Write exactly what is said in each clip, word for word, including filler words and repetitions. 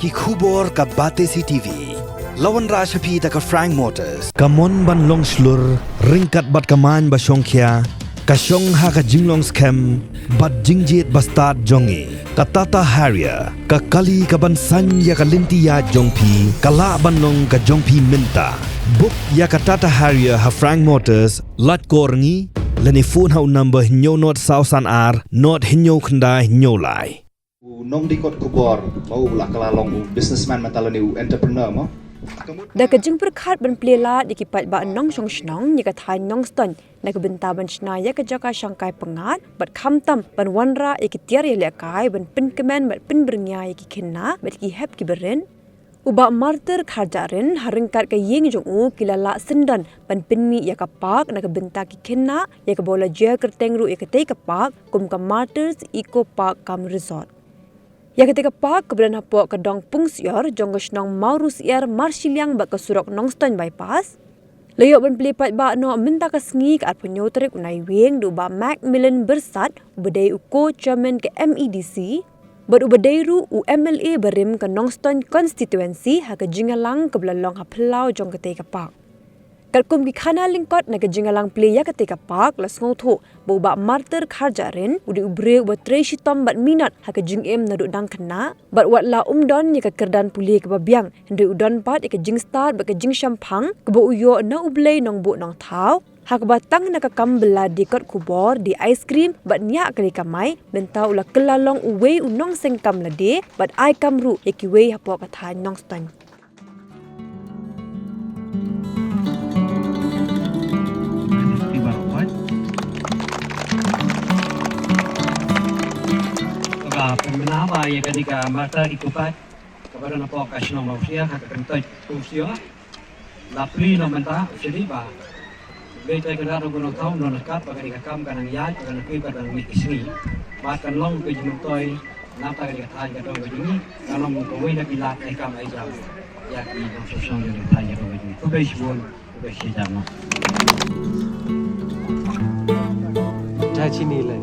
Ki khubor ka Batesi TV. La wanrah sha phi da ka Frank Motors. Ka mon ban long shlur, ryngkat bad ka main ba shongkhia, ka shong ha ka jinglong skhem bad jingjied ba stad jong ngi. Ka Tata Harrier, ka kali ka ban saiñ ïa ka lynti ïaid jong phi, ka lah ban long ka jong phi mynta. Book ïa ka Tata Harrier ha Frank Motors, lait kor ngi, lane phone ha u number hynñiew nod saw san ar, nod hynñiew khyndai hynñiew lai. U nongdie kot khubor, ba u la kylla long u businessman mynta lane u entrepreneur mo. Da ka jingpyrkhat ban plie lad ïa ki paidbah nongshong shnong ïa ka thaiñ Nongstoiñ, na ka bynta ban shna ïa ka jaka shangkai pyngngad, bad khamtam ban wanrah ïa ki tiar ïalehkai ban pynkmen bad pynbyrngia ïa ki khynnah bad ki hep ki barit. U Bah Martyr Kharjahrin ha ryngkat ka ïing jong u ki la lah syndon ban pynmih ïa ka park na ka bynta ki khynnah, ïa kaba u la jia kyrteng ruh ïa katei ka park kum ka Martyrs Eco Park cum Resort. Ïa katei ka park kaba don hapoh ka dong Pungsyiar jong ka shnong Mawrusyiar Marshiliang bad ka surok Nongstoiñ Bypass, la ïoh ban plie paidbah noh mynta ka sngi ka arphew hynñiew tarik u Naiwieng da u Bah Macmillan Byrsat, uba dei u co-chairman ka M E D C bad uba dei ruh u M L A barim ka Nongstoiñ constituency, ha ka jingïalang kaba la long ha phyllaw jong katei ka park. Katkum ki khana lyngkot na ka jingïalang plie ïa katei ka park, la sngewthuh ba u Bah Martyr Kharjahrin u dei u briew uba trei shitom bad minot ha ka jingim naduh dang khynnah, bad wat la um don ïa ka kyrdan pule kaba biang, hynrei u don pat ïa ka jingstad bad ka jingshemphang kaba u ïoh na U Blei Nongbuh Nongthaw, ha kaba tang na ka kam bylla die kot khubor, die ice cream bad ñiah kali kamai, mynta u la kylla long uwei u nongseng kam lade bad ai kam ruh ïa kiwei hapoh ka thaiñ Nongstoiñ. Ka pynbna ba ïa kane ka Martyr Eco Park kaba don hapoh ka shnong Mawrusyiar ha ka kyntoit Pungsyiar, la plie noh mynta, u shiri ba Blei Trai Kynrad Nongbuh Nongthaw un don ryngkat ba kane ka kam kan nang ïaid, kan nang plie, kan nang mih ki sngi. Bad kan long ka jingmyntoi, nangta ka dei ka thaiñ ka dong ka jong ngi, kan long kawei na ki lad ai kam ai jam ïa ki nongshong shnong jong ka thaiñ ka dong ka jong ngi. Khublei shibun, khublei shihajar noh. Jai chini le.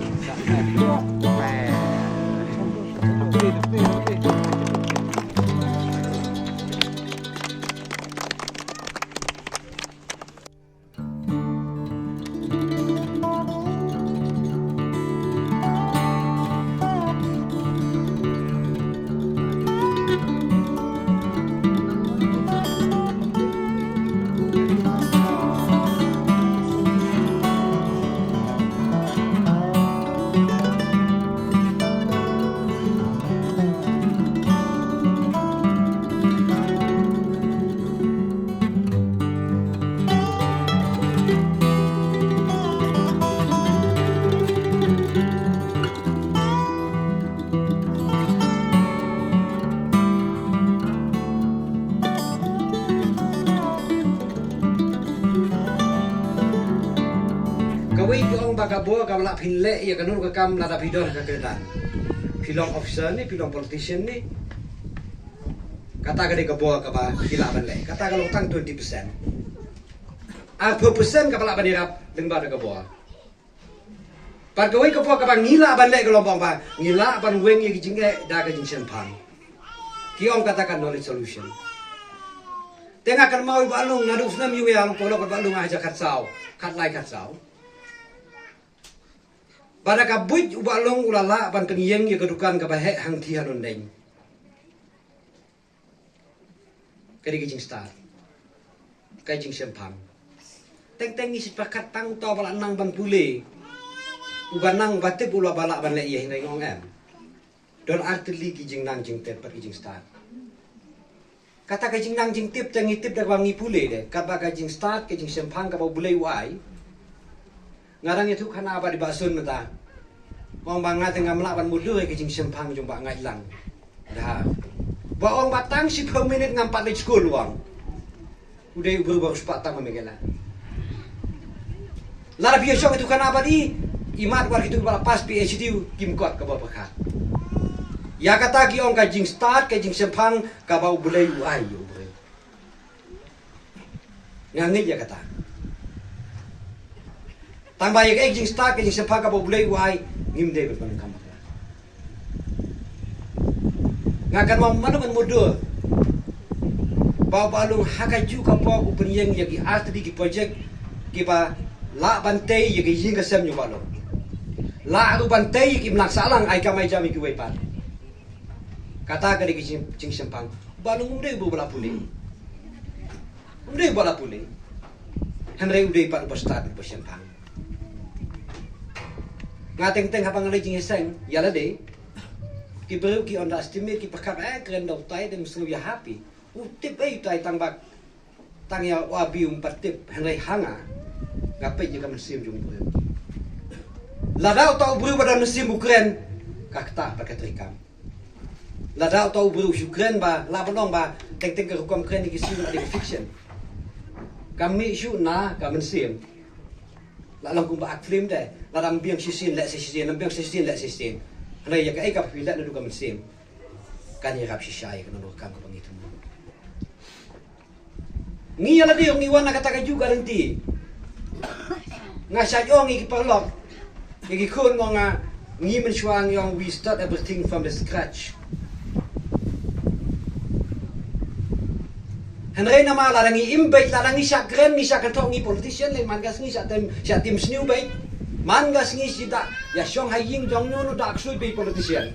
Kawei ki ong ba ka bor kaba lah phin leh ïa kano ka kam lada phi don ha ka kyrdan. Phi long officer ne, phi long politician ne. Kata ka dei ka bor kaba phi lah ban leh. Kata ka long tang twenty percent. Arphew percent kaba lah ban ïarap lyngba da ka bor. Bad kawei ka bor kaba ngi lah ban leh ka long ba ngi lah ban weng ïa ki jingeh da ka jingshemphang. Ki ong kata ka knowledge solution. Te nga kynmaw ïa u Bah Lung, naduh u snem ïa u ïa long paralok u Bah Lung ha ka khatsaw, khatlai khatsaw. Bad da ka buit u Bah Lung u la lah ban pynïeng ïa ka dukan kaba heh hangthie ha London. Ka dei ka jingstad, ka jingshemphang. Teng teng ngi shu pyrkhat tang uta uba la nang ban pule, uba nang ba tip u la ba lah ban leh ïa, hynrei nga ong em. Don artylli ki jingnang jingtip bad ki jingstad. Kata ka jingnang jingtip te ngi tip da kaba ngi pule de, katba ka jingstad ka jingshemphang kaba U Blei u ai. Nga dang ïathuh khana bad i Bah Sun mynta. Ong ba nga te ngam lah ban mutdur ïa ka jingshemphang jong Bah Ngaitlang. Da. Ba ong ba tang shiphew minit ngam pat leit skul, u ong. U dei u briew ba riewspah tam ha Meghalaya. Lada phi ïa shong ïathuh khana bad i, imat wat kito kiba la pass PhD kim kot kaba pyrkhat. Ïa kata ki ong ka jingstad ka jingshemphang kaba U Blei u ai ïa u briew. Nga ngeit ïa kata. Tang ba ïa ka jingstad ka jingshemphang kaba U Blei u ai, ngim dei ban pyndonkam bakla. Nga kynmaw mano ban mutdur ba u Bah Lung ha kajuh ka por u pynïeng ïa ki artylli ki project kiba lah ban tei ïa ki ïing ki sem jong u Bah Lung. Lah ruh ban tei ïa ki imlang sahlang, ai kam ai jam ïa kiwei pat. Kata ka dei ka jing, jingshemphang. U Bah Lung um dei uba la pule. Um dei uba la pule. Hynrei u dei pat uba stad, uba shemphang. Nga teng teng haba nga leit jingïaseng ïa lade, ki briew ki underestimate, ki pyrkhat, eh, kren da utai, te ym sngew ïa happy. U tip ei utai tang ba, tang ïa u Abi um pat tip, hynrei ha nga, nga peit ïa ka mynsiem jong u briew. Lada uta u briew ba don mynsiem u kren, ka ktah bad ka treikam. Lada uta u briew shu kren ba, lah ban ong ba teng teng ka rukom kren ïa ki sngi la dei fiction. Ka mih shuh na ka mynsiem. La long kumba act film te. Lada ym biang shisien, leh shisien, ym biang shisien, leh shisien. Hynrei ïa kaei kaba phi leh naduh ka mynsiem, kan ïarap shisha ïa kano kano ka kam kaba ngi thmu. Ngi ïa lade ngi wan na kata kajuh ka lynti. Nga shait ong ïa ki paralok, ïa ki khun, ong nga, ngi mynshuwa ngi ong we start everything from the scratch. Hynrei namar lada ngi im beit, lada ngi shah kren, ngi shah kynthoh ngi politician, lei man ka sngi shah tim, shah tim sniew beit. Man ka sngi shi da ïa shong ha ïing jong no no da ksuid beit politician.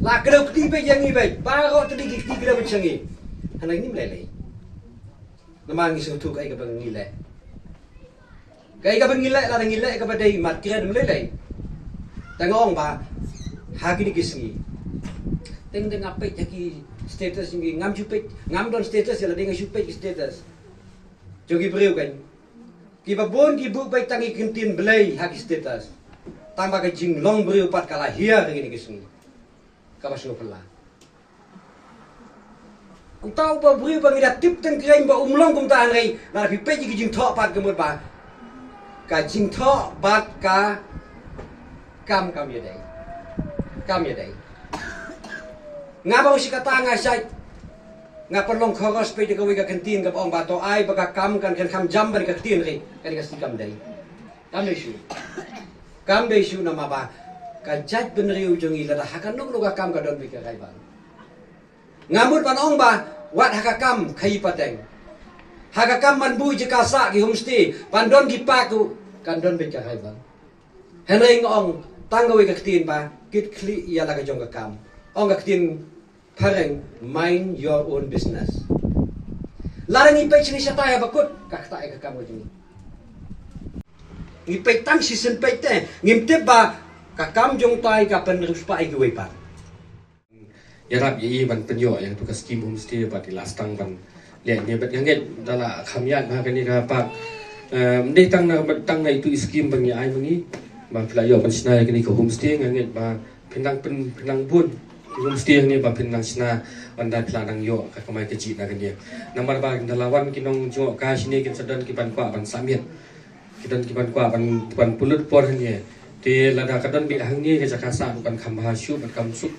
La kdew kti beit ïa ngi beit, baroh tylli ki kti kdew beit sha ngi. Hynrei ngim lei lei. Namar ngi sngewthuh kaei kaba ngi leh. Kaei kaba ngi leh, lada ngi leh kaba dei mat kren ym lei lei. Te nga ong ba ha kine ki sngi, teng teng nga peit ha ki status ngi, ngam shu peit, ngam don status ïa lade, nga shu peit ki status jong ki briew kan. Kiba bun ki buh beit tang ïa ki ktien Blei ha ki status. Tang ba ka jinglong briew pat ka la hiar ha kine ki sngi. Kaba sngewphylla. Uta uba briew ba ngi da tip teng kren ba um long kumta, hynrei lada phi peit ïa ki jingthoh pat ka mut ba ka jingthoh bad ka kam kam ïadei. Kam ïadei. Nga ba u shi kata nga shait, nga pynlong chorus peit ïa kawei ka ktien kaba ong ba to ai ba ka kam kan kan kham jam ban ka ktien, hynrei kane ka sngi kam dei. Kam dei shuh. Kam dei shuh namar ba ka jaitbynriew jong ngi lada ha kano kano ka kam ka don beit ka rai bang. Nga mut ban ong ba wat ha ka kam khaïi pateng. Ha ka kam ban buh jaka sah ki homestay, ban don ki park ruh kan don beit ka rai bang. Hynrei nga ong tang kawei ka ktien ba kit khlieh ïa la ka jong ka kam. Ong ka ktien phareng, mind your own business. Lada ngi peit shane shatai haba kut, ka ktah ïa ka kam ka jong ngi. Ngi peit tang shisien peit te, ngim tip ba ka kam jong utai ka pynriewspah ïa kiwei pat. Ïarap ïa i ban pynïoh ïa katu ka skim homestay bad i la sdang ban leh ne bad nga ngeit da la kham ïaid ha kane ka park. Eh, ym dei tang na, tang na itu i skim ba ngi ai ma ngi ba phi la ïoh ban shna ïa kane ka homestay, nga ngeit ba phin nang pyn, phin nang bun ki homestay hangne ba phin nang shna, ynda phi la nang ïoh ka kamai kajih na kane. Namar ba da la wan ki nongjngohkai shane kin sa don ki ban kwah ban sah miet. Ki don ki ban kwah ban, ban pynlut por hangne. Te lada ka don beit hangne ka jaka sah ruh kan kham bha shuh bad kham suk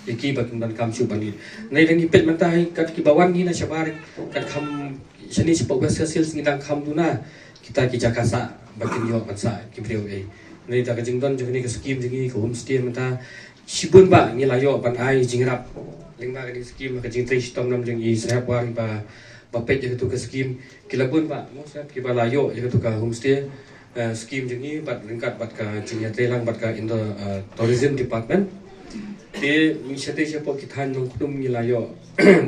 ïa ki ba kin donkam shuh ban leit. Nai dang ïa peit mynta hi kat kiba wan hi na shabar kat kham shane shapoh West Khasi Hills ngi dang kham duna kita ki jaka sah ba kin ïoh ban sah ki briew ei. Nai da ka jingdon jong kane ka skim jong ngi ka homestay mynta, shibun ba ngi la ïoh ban ai jingïarap lyngba kane ka skim, ka jingtrei shitom nam jong i Sahep Wang ba, ba peit ïa katu ka skim. Ki la bun ba, mo Sahep, kiba la ïoh ïa katu ka homestay, eh, skim jong ngi bad ryngkat bad ka jingïatreilang bad ka Indo, eh, Tourism Department. Te ngi shate shapoh ki thaiñ Nongkhnum ngi la ïoh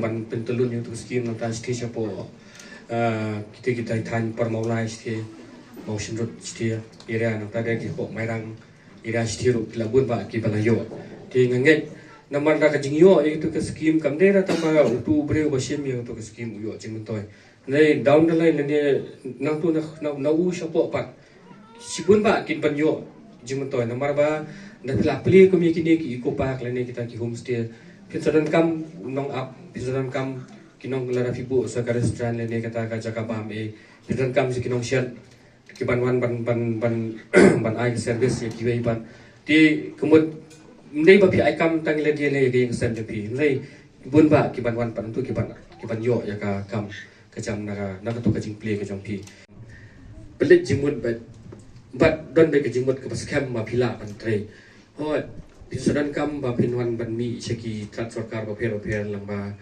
ban pyntyllun ïa katu ka skim, nangta shate shapoh, eh, kita kita thaiñ Parmawlai shate, Mawshynrut shate, area nangta de ki hapoh Mairang area shate ruh ki la bun ba kiba la ïoh. Te nga ngeit namar da ka jingïoh ïa katu ka skim kam dei da tang ba utu u briew ba shim ïa katu ka skim u ïoh jingmyntoi. Nai down the line lane nangtu na, na, na u shapoh pat shibun ba kin pynïoh jingmyntoi namar ba da phi la plie kum ïa kine ki eco park lane kita ki homestay, phin sa donkam u nongap, phin sa donkam ki nong, lada phi buh sa ka restaurant lane kata ka jaka bam ei, phin sa donkam sa ki nongshet ki ban wan ban, ban, ban, ban ai ka service ïa kiwei pat. Te ka mut ym dei ba phi ai kam tang ïa lade lane ïa ka ïing ka sem jong phi, hynrei bun ba ki ban wan pat nangtu ki ban, ki ban ïoh ïa ka kam ka jam na ka, na katu ka jingplie ka jong phi. Pynleit jingmut bad, bad don bad ka jingmut kaba skhem ba phi lah ban trei. Hooid, Phin sa donkam ba phin wan ban mih sha ki tnat sorkar bapher bapher lyngba,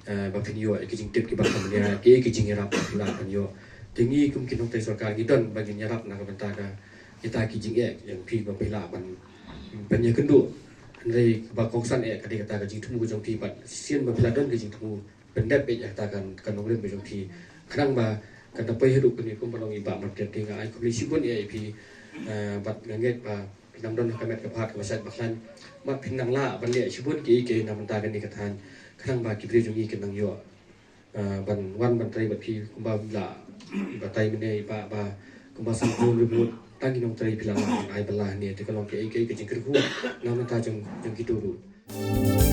eh, ba phin ïoh ïa ki jingtip kiba kham bniah, ki, ki jingïarap ba phin lah ban ïoh. Te ngi kum ki nongtrei sorkar ngi don ba ngin ïarap na ka bynta ka, kita ki jingeh jong phi ba phi lah ban, ban ïakynduh. Hynrei ba kongsan eh ka dei kata ka jingthmu ka jong phi bad shisien ba phi la don ka jingthmu pyndep eh ïa kata ka, ka nongrim ka jong phi. Khnang ba kan da poi haduh kane kumba long i Bah Market te nga ai khublei shibun eh ïa phi, eh, bad nga ngeit ba phin nang don ha ka met ka phad kaba shait ba khlaiñ. Bad phin nang lah ban leh shibun kiei kiei na bynta kane ka thaiñ. Khnang ba ki briew jong ngi kin nang ïoh, eh, ban wan ban trei bad phi kumba la batai mynne i Bah ba kumba san phew hynriew ngut tang ki nongtrei phi la lah ban ai bylla hangne te ka long kiei kiei ka jingkyrkhu na bynta jong, jong kito ruh.